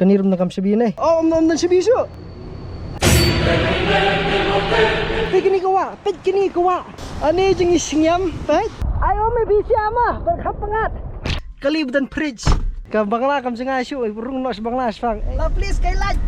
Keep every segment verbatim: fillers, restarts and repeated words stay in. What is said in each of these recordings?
Ani rum na kam shabi ne. Oh, um, um, na shabi shu. Peit kine ka wah, peit kine ka wah. Ani jing i sngem, peit. Ai, um, bi siama, ber khap pengat. Kali budan fridge. Ka Bangla kam jngai shu, rung noh Bangla shfang. La please kai like.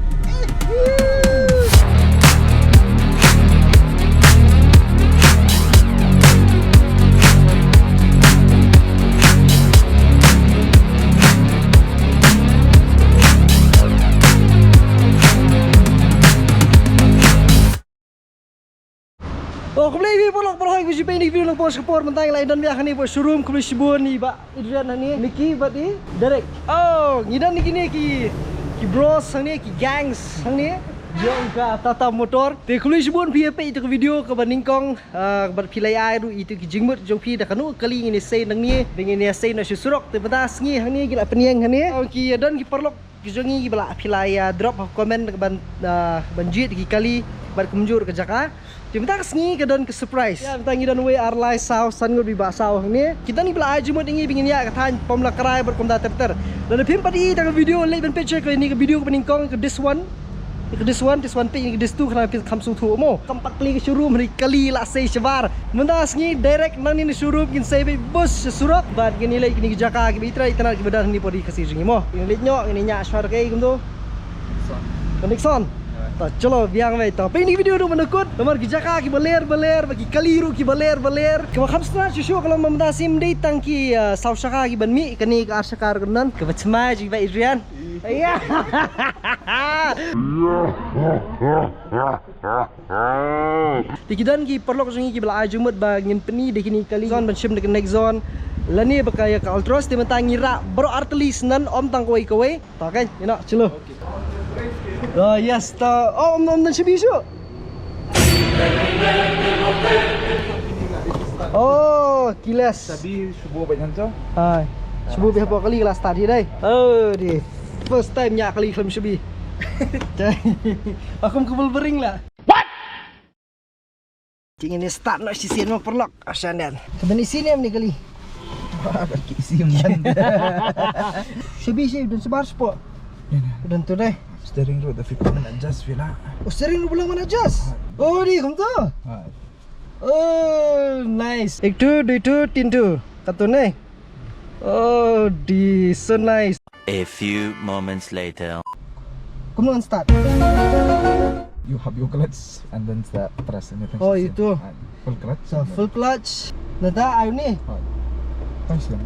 Oh, khublei phi paralok, paralok, phi ju peit ïa kane ka video lang por sha ka por, mynta ngi la don biang hangne hapoh showroom, khublei shibun ïa i Bah Adrian hangne, Nicky bad i Derek. Oh, ngi don ïa kine ki, ki bros hangne, ki gangs hangne jong ka Tata Motor. Te khublei shibun phi ïa peit ïa ka video kaba nyngkong, ah, bad phi la ïa ai ruh ïa ki jingmut jong phi da kano ka kali ngin ïa sei nangne, ba ngin ïa sei noh sha surok. Te mynta sngi hangne ki la pynïeng hangne. Oh, ki don ki paralok ki jong ngi ba la phi la ïa drop ha comment ban, ah, ban jied ki kali bad kumjuh ka jaka. Te mynta ka sngi ka don ka surprise. Ïa, mynta ngi don wei ar lai saw san ngut, wei bah saw hangne. Kita ngi ba la ai jingmut ïa ngi ba ngin ïa ka thaiñ Pomlakrai bad kumta ter ter. Lada phim pat ïohi ïa ka video, leit ban peit sha kane ka video kaba nyngkong, ka disc one. Ka disc one, disc one peit, ka disc two khnang phi kham sngewthuh mo. Kam pat kali ka showroom, ha kali la sei shabar. Mynta sngi direct nangne na showroom ngin sei beit bus sha surok bad ngin ïa leit kine ki jaka kiba itynnat itynnat kiba don hangne ha Ri Khasi jong ngi mo. Ngin leit noh, ngin ïa ñiah shwar kaei kumto. Nixon. Ka Nixon. Ïa. Ta chalo biang wei ta. Peit ïa kane ka video haduh ban da kut. Namar ki jaka kiba ler ba ler, bad ki kali ruh kiba ler ba ler. Kaba kham sngewtynnat shuh shuh ka long ba mynta sim dei tang ki, ah, saw shaka kiban mih, kane ka ar shaka ruh ka don. Kaba thymmai jong i Bah Adrian. Ïa. Te ki don ki paralok jong ngi kiba la ai jingmut ba ngin pyni da kine ki kali zone ban shim da ka Nexon lane ba ka ïa ka Altroz, te mynta ngi rah baroh artylli snem, ym tang kawei kawei. Ta kan, ïa noh, chalo. Oh, yes, ta. Oh, um, um, shabi shu. Oh, keyless. Shabi shubu bad hanto. Hai. Shubu bad hapoh kali ka la start hi dei. Oh, di. First time ñiah kali khlem shabi. Akum kubul bering la. What? Te ngin ïa start noh shisien mo paralok. Ashan dan. Ka ban isi ne em ne kali. Wah, ka ki isi em dan. Shabi shi, don shabar shapoh. Don tu dei. Steering ruh da fit man adjust phi la. Oh, steering ruh ba long man adjust. Oh, di kumto. Oh, nice. Ek tu, dui tu, tin tu. Katun eh. Oh, di, so nice. A few moments later. Kumno start? You have your clutch and then start press anything. Oh, itu. Ah, full clutch. So, full clutch. Nata, ayo ni. Oh. Thanks lang.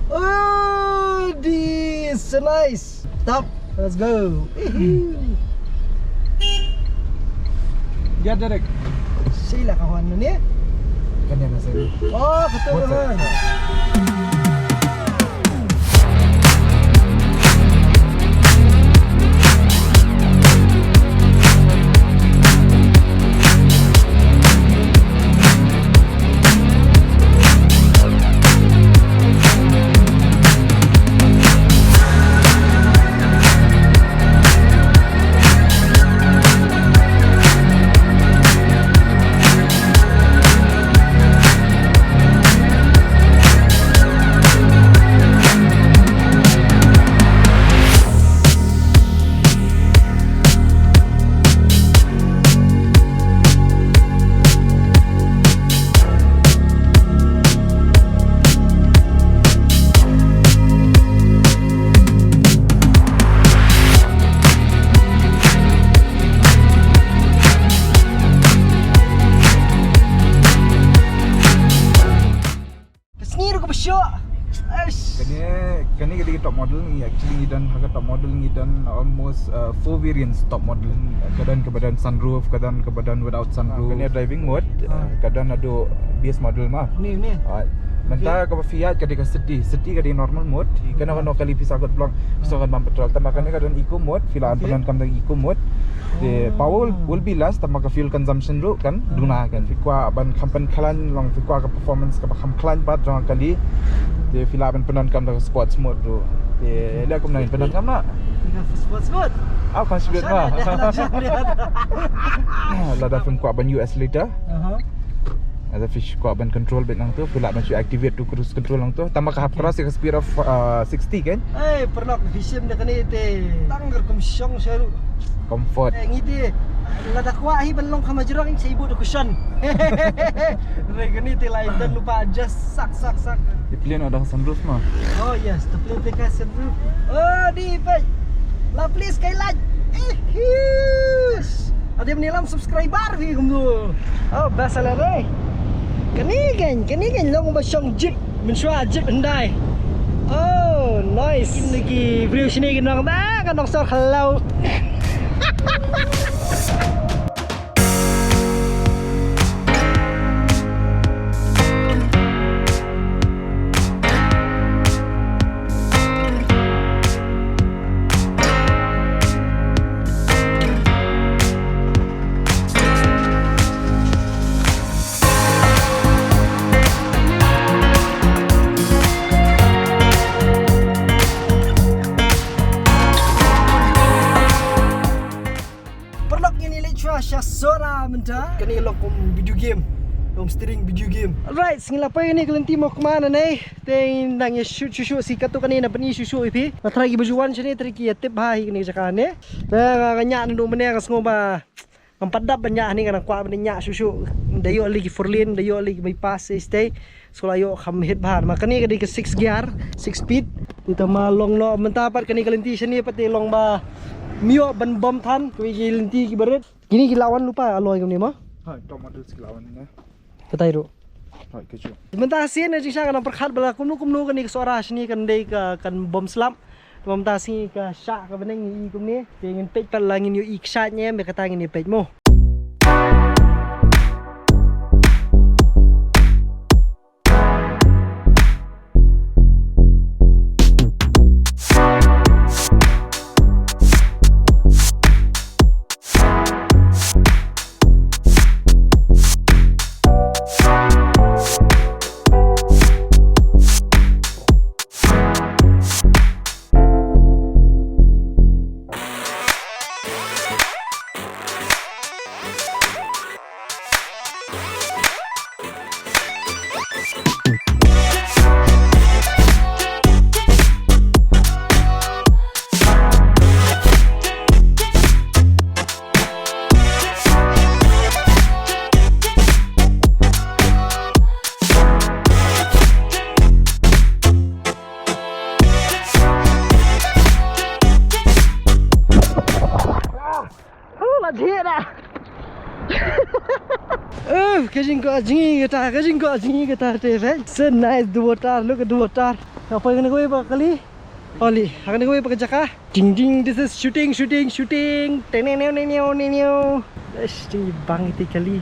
Oh, di, so nice. Stop. Let's go. Ya, Derek. Sila kawan ni. Kan yang nasa ni. Oh, betul kawan. Ka sngi ruh kaba shoh. Eish. Kane, kane ka dei ka top model, ngi actually ngi don ha ka top model ngi don almost, uh, four variants top model. Ka don kaba don sunroof, ka don kaba don without sunroof. Kane driving mode, uh, ka don haduh base model ma. Ni, ni. Ah, mynta kaba phi ïaid ka dei ka city, city ka dei normal mode. Kane kano kali phi sangkut blang, phi sangkut bam petrol. Tangba kane ka don eco mode, phi lah ban pyndonkam da eco mode. Te power will, will be less, tangba ka fuel consumption ruh kan duna kan. Phi kwah ban kham pynkhlaiñ, long phi kwah ka performance kaba kham khlaiñ pat jong ka kali. Te phi lah ban pyndonkam da ka sports mode ruh. Te leh kumno pyndonkam na? Sports mode. Ah, kan sibit ma. Lada phim kwah ban use later. Aha. Lada phi kwah ban control beit nangto, phi lah ban shu activate to cruise control nangto. Tangba ka hap cross ïa ka speed of, uh, sixty kan? Ei, pyrlok, phi shim da kane te. Tang ka kum shong sha ruh. Comfort. Eh, ngi te. Lada kwah hi ban long kham jrong, sa i buh da cushion. Re kane te lai dan lupa adjust sak sak sak. Te plie noh da ka sunroof ma. Oh yes, te plie te ka sunroof. Oh, di peit. La plie skylight. Eh, yes. Ade mni lam subscriber phi kumno. Oh, best lah re. Kane kan, kane kan long ba shong jeep, mynshuwa jeep Hyundai. Oh, nice. Kin lagi briew shane kin long ba ka nong sor khlaw. Paralok, ngin ïa leit shuwa sha Sohra mynta. Kane long kum video game. Long steering video game. Alright, ngi la poi kane ka lynti mo kma nangne. Te nang ïa shoot shoot shoot si katto katne na pyni shoot shoot ïa phi. Nga trai ki ba ju wan shane trai ki ïa tip bha hi kane ka jaka ne. Te nga, nga ñiah naduh mynne nga sngew ba ngam pat dap ban ñiah hangne, nga dang kwah ban ñiah shuh shuh. Da ïoh lei ki four lane, da ïoh lei ki bypass, eh, stei. So la ïoh kham hit bha. Ma kane ka dei ka six gear, six speed. Te tang ma long noh mynta pat kane ka lynti shane pat te long ba ym ïoh ban bom than kawei ki lynti kiba rit. Kine ki la wan lypa alloy kumne ma? Ha, top models ki la wan ne. Katai ruh. Hooid, ka jong. Mynta sien na jingshisha ka nang pyrkhat ba la kumno kumno kane ka Sohra shane kan dei ka kan bom slap. Te mynta sngi ka shah ka bneng i kumne. Te ngin peit pat la ngin ïohi ka shah ne em, kata ngin ïa peit mo. Oh, la jia dah. Eh, ka jingkoh jingïeit kata, ka jingkoh jingïeit kata te, eh. So nice, the water, look at the water. Nga poi kane kawei pat ka kali. Oli, ha kane kawei pat ka jaka. Ding ding, this is shooting, shooting, shooting. Teng neng neng neng neng neng. Eish, jingïeit bang ïa te kali.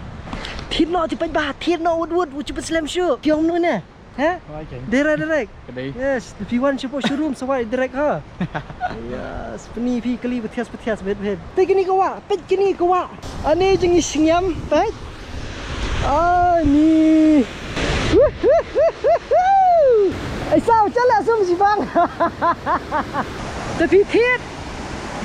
Thied noh te paidbah, thied noh wut wut, wut shu pynslem shuh. Phi ong kumno ne? Ha? Direct, direct. Ka dei. Yes, te phi wan shapoh showroom sa wad direct ha. Yes, pyni phi kali pathias pathias bet bet. Peit kane ka wah, peit kane ka wah. Ani jingïasyngiam, peit. Ani. Ai saw chala sum shibang. Te phi thied.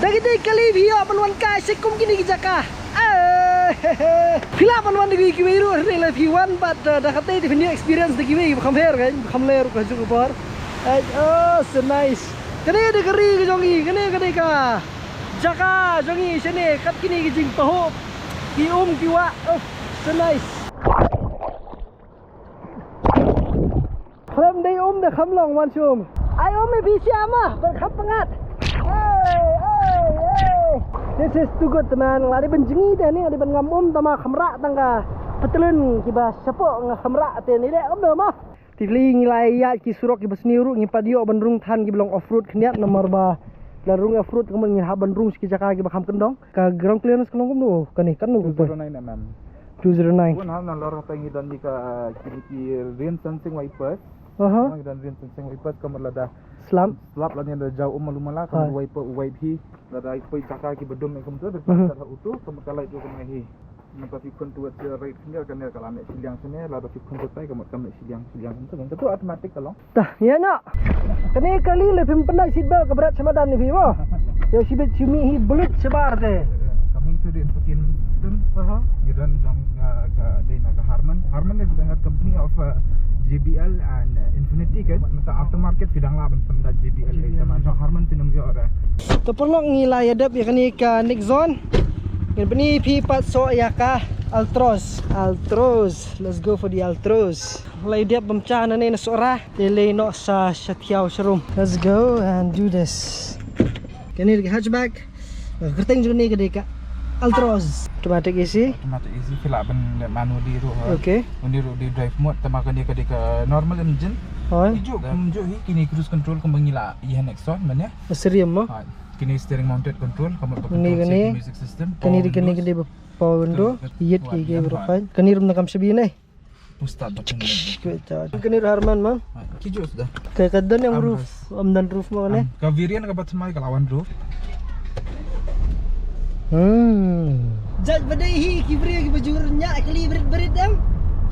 Da kine ki kali phi ïoh ban wan kai sha kum kine ki jaka. Eh, phi lah ban wan da kiwei kiwei ruh, hynrei lada phi wan bad, eh, da kata te phin ïoh experience da kiwei kiba kham her, kan, kham leh ruh ka juk ka bor. Eh, oh, so nice. Kane dei ka ri ka jong ngi, kane ka dei ka jaka jong ngi shane, kat kine ki jingpahuh ki um ki wah. Oh, so nice. Khlem dei um da kham long wan sha um. Ai um ïa phi sha ma, ban kham pyngngad. Hey, hey, hey. This is too good, man. Nga dei ban jngi te ne, nga dei ban ngam um tang ma kham rah tang ka patlun kiba shapoh nga kham rah te ne leh um da ma. Te phi ngi la ïaid ki surok kiba sniew ruh ngi pat ïoh ban rung than kiba long off road khyndiat namar ba lada rung off road kumne ngi hap ban rung sha ki jaka kiba kham kyndong. Ka ground clearance ka long kumno kane, katno ka poi? Two zero nine mm. Two zero nine. Bun hal nalor haba ngi don ïa ka, ki, ki rain sensing wipers. Aha. Ngi don rain sensing wipers, ka mut lada slap. Slap lane lada jaw um malu mala, ka mut wiper u wipe hi. Lada i poi jaka kiba dum ïa ka mut, da, mhm, jaka utu, ka mut ka light u ka mut hi. Nangta phi khun towards the right finger, ka ner ka la mih shiliang shane, lada phi khun towards tai, ka mut ka mih shiliang, shiliang. Ka mut ka tu automatic ka long. Tah, ïa na. Kane kali lada phim pyndait seat belt ka bret sha madan ïa phi mo. Ïa shi bit shi mih hi blut shabar te. Coming to the infotainment system. Ngi don jong, uh, ka dei na ka Harman. Harman is the head company of, uh, J B L and, uh, Infiniti, kan? Mynta aftermarket phi dang lah ban pynda J B L. J B L. Tangba jong Harman phin ym ïoh re. To paralok, ngi la ïa dep ïa kane ka Nexon. Ngin pyni phi pat shuh ïa ka Altroz. Altroz. Let's go for the Altroz. La ïa dep bam cha nangne na Sohra. Te leit noh sa sha Thiaw showroom. Let's go and do this. Kane ka hatchback. Kyrteng jong kane ka dei ka Altroz. Automatic A C. Automatic A C, phi lah ban leh manually ruh, ha. Okay. Une ruh dei drive mode, tangba kane ka dei ka normal engine. Hooid. Ïa juh, kum juh hi kine cruise control kumba ngi la ïa ha Nexon mynne. Steering mo? Hooid. Kine steering mounted control, ka mut ba control kane, music system. Kane dei, kane dei ba power window. Ïit ki ki ba ruh hooid. Kane ruh na kam shabi ne. Push start button. Kane ruh Harman mo. Ki juh suda. Ka, ka don ïa ka roof, ym don roof mo kane? Ka variant kaba thymmai ka la wan roof. Hmm. Judge ba dei hi ki briew kiba jur nya kali brit brit dem.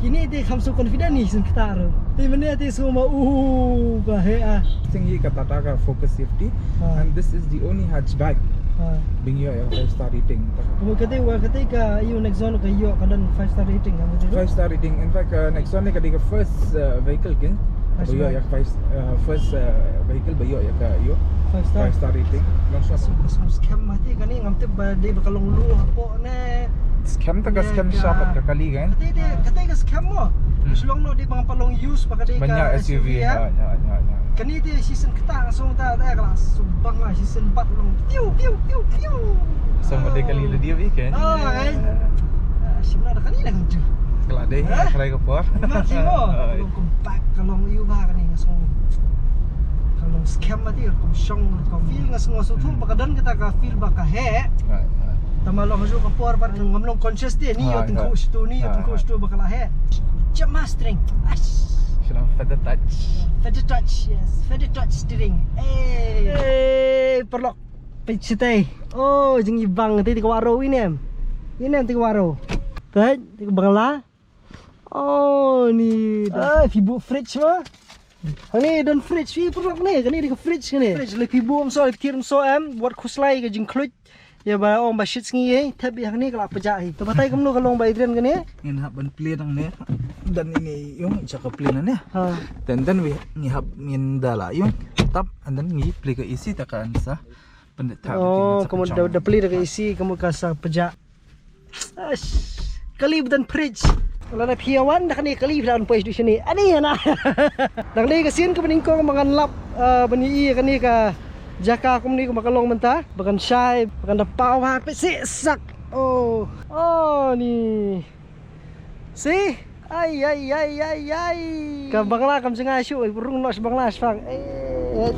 Kine te kham so confident hi sngewthuh ruh. Te mynne te so ma u ka he a. Sing hi ka Tata ka Focus Safety. And this is the only hatchback. Ba ngi ïoh ïa ka five star rating. Ka mut kata, wa kata ka ïa u Nexon ka ïoh ka don five star rating ka mut. Five star rating. In fact, uh, Nexon ne ka dei ka first, uh, vehicle, kan? Ba ïoh ïa ka five, uh, first, uh, vehicle ba ïoh ïa ka ïoh five star rating. Long shot. Sngewskhem ma te kane, ngam tip ba dei ba ka long luh hapoh ne. Skhem te ka skhem sha pat ka kali, kan? Kata te, kata ka skhem mo. Shlong noh dei ba nga pat long use ba ka dei ka S U V, ya. Kane te shisien kata nga sngewthuh ta ka la subang la shisien bat long piu piu piu piu. Sa ma dei kali la dei weekend. Ah, kan. Shim na da kali la ngan ju. Ka la dei ha krai ka por. Mat sih mo. Long compact ka long ïu ba kane nga sngew. Ka long skhem ma te ka long shong ka feel nga sngew sngewthuh ba ka don kata ka feel ba ka heh. Tangba long ha ju ka por ba ngam long conscious te ni ïa tengkhu shitu ni ïa tengkhu shitu ba ka la heh. Jam mastering. Ash. Shalom feather touch. Feather touch, yes. Feather touch steering. Eh. Eh, paralok. Peit shatei. Oh, jingibang te te ka waro inem. Inem te ka waro. Peit te ka bangla. Oh, ni. Ah, phi buh fridge ma. Hangne don fridge phi paralok ne, kane dei ka fridge kane. Fridge le phi buh ym so, le phi kir ym so em, wat khuslai ka jingkhluit. Ïa ba ong ba shit sngi ei, thep ïa hangne ka la pajah hi. To batai kumno ka long ba Adrian kane. Ngin hap ban play nangne. Dan ini yung cha ka play nangne. Ha. Dan dan wi ngi hap ngin da la yung tap and then ngi play ka A C ta kan sa. Pandit ta. Oh, ka mut da play da ka A C ka mut ka sa pajah. Ash, kali ba don fridge. Lada phi wan da kane kali phi la wan poi sha shane. Ani hana. Da kane ka sien kaba nyngkong ba ngan lap, eh, ban ïohi ïa kane ka jaka kumne kumba ka long mynta. Ba kan shai, ba kan da paw ha phi sih sak. Oh. Oh ni. See? Ai ai ai ai ai. Ka bangla kam jngai shuh, rung noh sha bangla shipang. Eh.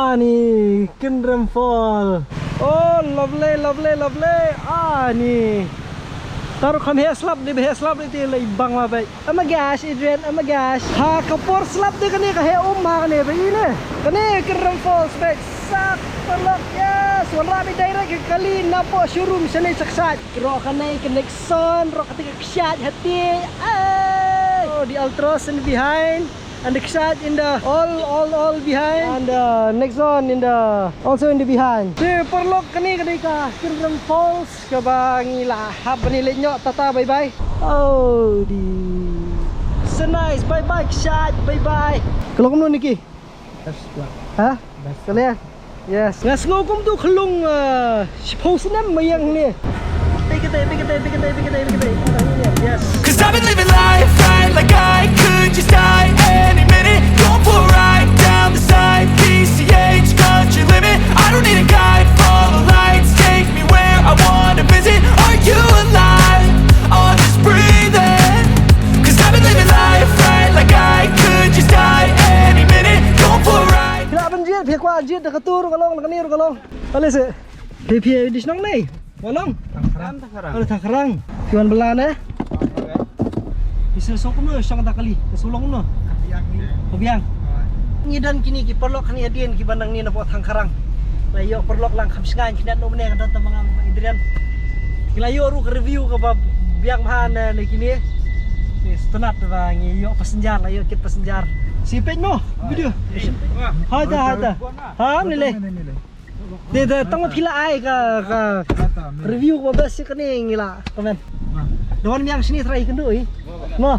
Ani, Kynrem Fall. Oh, lovely, lovely, lovely. Ani. Taruh kham heh slap ni, heh slap ni te lei bang ma bai. Oh my gosh, Adrian, oh my gosh. Ha ka por slap te kane ka heh um ha kane ba ine. Kane Kynrem Falls peit sak paralok, yes. Wanrah beit direct ka kali napoh showroom shane shakhmat. Rah kane ka Nexon, rah kata ka kshaid hati. Ai. Oh, the Altroz in behind. And the kshaid in the all, all, all behind. And the Nexon in the also in the behind. Te paralok kane kane ka Kynrem Falls. Kaba ngi la hap ban ïaleit noh, tata bye bye. Oh, di. So nice. Bye bye, Kshad. Bye bye. Ka long kumno, Nikki? Best lah. Ha? Best. Kalian? Yes. Nga sngew kum tu khlung, uh, shiphew snem ma ïeng ne. Big day, big day, big day, big day, big day. Yes. Cause I've been living life right like I could just die any minute. Going for a ride down the side. P C H, country limit. I don't need a guide, follow lights. Take me where I wanna visit. Are you alive? Or just breathing? Cause I've been living life right like I could just die any minute. Going for a ride. Phi lah ban jied, phi kwah jied da katu ruh ka long, da kane ruh ka long. Ale se. Phi, phi dei shnong nei? Wa long? Thangkhrang. Ale Thangkhrang. Phi wan bylla ne? Phi shu song kumno shong da kali? Ka shu long kumno? Ka biang. Ngi don kine ki paralok kane hadien kiba nang ne napoh Thangkhrang. La ïoh paralok lang kham shngaiñ kine, no mane ka don tang ma nga Adrian. Ki la ïoh ruh ka review kaba biang bha na, na kine. Ni stunat ba ngi ïoh passenger, la ïoh kit passenger. Shu peit mo video. Hai ta, hai ta. Ha, ni le. Te, te, tang ma phi la ai ka, ka review kaba best ïa kane ngi la comment. Da wan biang shane trai kynduh i. Mo.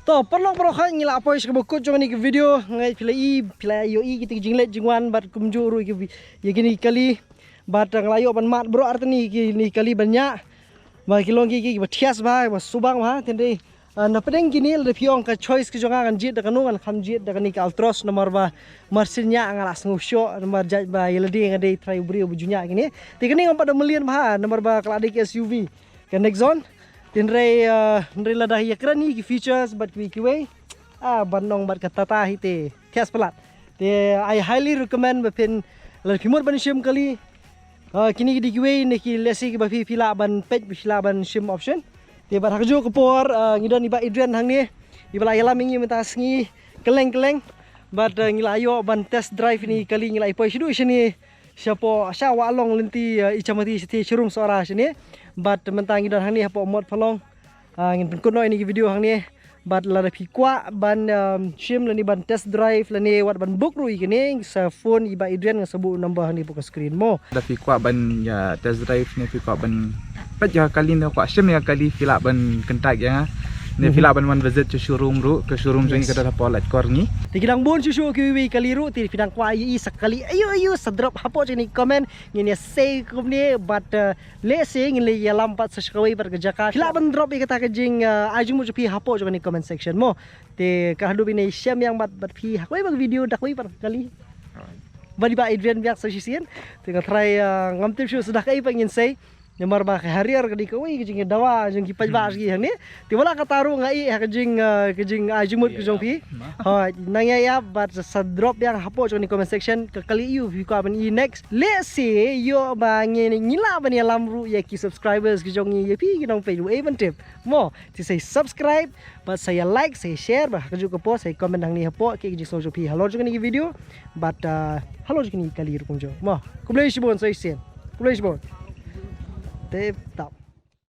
To, paralok baroh, ngi la poi sha kaba kut jong kane ka video, nga ngeit phi la i, phi la ïohi kita ki jingleit jingwan bad kumjuh ruh ïa ki, ïa kine ki kali. Bad nga la ïoh ban mad baroh artylli kine ki kali ban ñiah. Ba ki long ki, ki, kiba thiah bha, ba subang bha, tynrai. Ah, na pdeng kine lada phi ong ka choice ka jong nga, ngan jied da kano, ngan kham jied da kane ka Altroz, namar ba mar sien ñiah nga la sngew shoh, namar jait ba ïa lade nga dei trai u briew ba ju ñiah kine. Te kane ngam pat da mlien bha, namar ba ka la dei ka S U V. Ka Nexon, tynrai, ah, tynrai lada ïa kren ïa ki features bad kiwei kiwei. Ah, ban ong bad ka Tata hi te thiah palat. Te I highly recommend ba phin, lada phi mut ban shim kali, ah, kine ki dei kiwei na ki lehse kiba phi, phi lah ban peit, phi lah ban shim option. Te bad ha kajuh ka por, ah, ngi don i Bah Adrian hangne, iba la ïalam ïa ngi mynta sngi kylleng kylleng. Bad, ah, ngi la ïoh ban test drive ïa kine ki kali, ngi la ïa poi shaduh shane, shapoh sha Wahlong lynti, ah, i Chamati, shathie sharum Sohra shane. Bad mynta ngi don hangne hapoh Mot Phalong. Ah, ngin pynkut noh ïa kine ki video hangne. Bad lada phi kwah ban, um, shim lane ban test drive lane wat ban book ruh ïa kine, sa phone i Bah Adrian, nga sa buh number hangne hapoh ka screen mo. Lada phi kwah ban ïa test drive ne phi kwah ban peit ïa ka kali ne kwah shim ïa ka kali, phi lah ban contact ïa nga. Ne phi lah ban wan visit sha showroom ruh, ka showroom jong ngi ka don hapoh Laitkor ngi. Te ki dang bun shuh shuh kiwei kiwei kali ruh, te phi dang kwah ïohi sa kali aiu aiu, sa drop hapoh jong kane ka comment, ngin ïa sei kumne, bad, uh, lehse ngin leit ïalam pat sa sha kawei pat ka jaka. Phi lah ban drop ïa kata ka jing, uh, ai jingmut jong phi hapoh jong kane comment section mo. Te ka haduh ba ngin ïashem ïa bad, bad phi ha kawei pat ka video da kawei pat ka kali. Bad i Bah Adrian biang sa shisien. Te nga tharai, uh, ngam tip shuh sa da kaei pat ngin sei. Namar ba ka Harrier ka dei kawei ka jingdawa jong ki paidbah ki hangne. Te wat la katta ruh nga ïeh ha ka jing, uh, ka jing, uh, jingmut ka jong phi. Hooid, nang ïa ïap bad sa drop ïa hapoh jong kane comment section ka kali aiu phi kwah ban i next. Lehse ïoh ba ngi, ngi lah ban ïalam ruh ïa ki subscribers ki jong ngi, ïa phi ki nongpeit ruh, eh, ban tip. Mo, te sa subscribe bad sa like, sa share bad ha kajuh ka por sa comment hangne hapoh ki jingsngew jong phi halor jong kane ka video. Bad, uh, halor jong kane ka kali ruh kumjuh. Mo, khublei shibun sa shisien. Khublei shibun. Tip top.